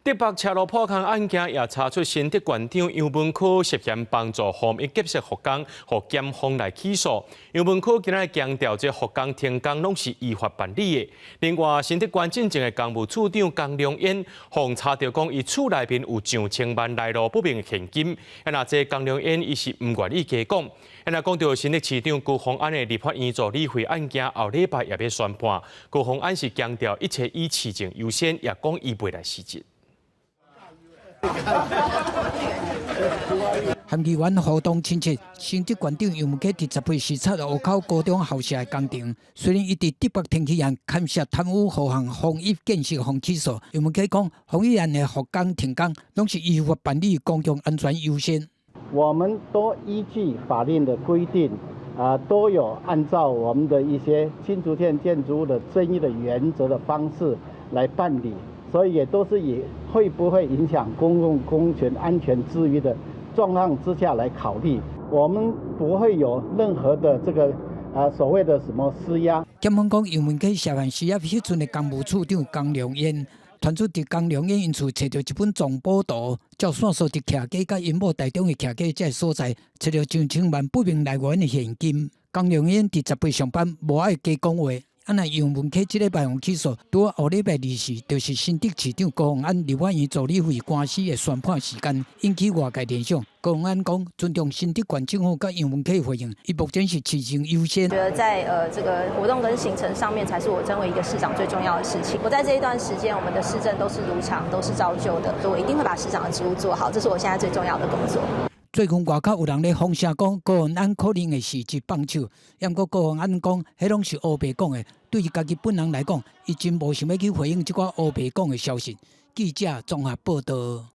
竹北車路破空案件也查出新竹縣長楊文科涉嫌幫助宏一建設復工，予檢方來起訴。楊文科今仔日強調，這復工停工攏是依法辦理的。另外，新竹縣進前的工務處長江良燕，予查著講伊厝內面有上千萬來路不明現金。啊，若這江良燕伊是毋願意加講。啊，若講到新竹市長高虹安的立法院助理費案件，後禮拜也欲宣判。高虹安是強調一切以市政優先，也講伊袂來辭職。和議員互動親切，新竹縣長楊文科佇10歲視察湖口高中校舍的工程。雖然伊佇竹北天氣案牽涉貪污予項宏一建設予起訴，楊文科講宏一案的復工停工，攏是依法辦理，公共安全優先。我們都依據法令的規定，啊，都有按照我們的一些新竹縣建築物的爭議的原則的方式來辦理。所以也都是以會不會影響公共工程安全之餘的狀況之下來考慮，我們不會有任何的這個啊所謂的什麼施壓。檢方講，楊文科涉案施壓彼陣的工務處長江良燕，傳出佇江良燕𪜶厝揣著一本藏寶圖，照線索佇徛家佮𪜶某台中的徛家這个所在，揣著上千萬不明來源的現金。江良燕佇10歲上班，無愛加講話。啊！若楊文科這禮拜予起訴，拄好後禮拜24，就是新竹市長高虹安立法院助理費官司的宣判時間，引起外界聯想。高虹安講尊重新竹縣政府佮楊文科回應，伊目前是市政優先。覺得在這個活動跟行程上面，才是我身為一個市長最重要的事情。我在這一段時間，我們的市政都是如常，都是照舊的，我一定會把市長的職務做好，這是我現在最重要的工作。最近外口有人咧風聲講高虹安可能會辭職放手，毋過高虹安講，彼攏是烏白講的。對伊家己本人來講，伊真無想欲去回應這寡烏白講的消息。記者綜合報道。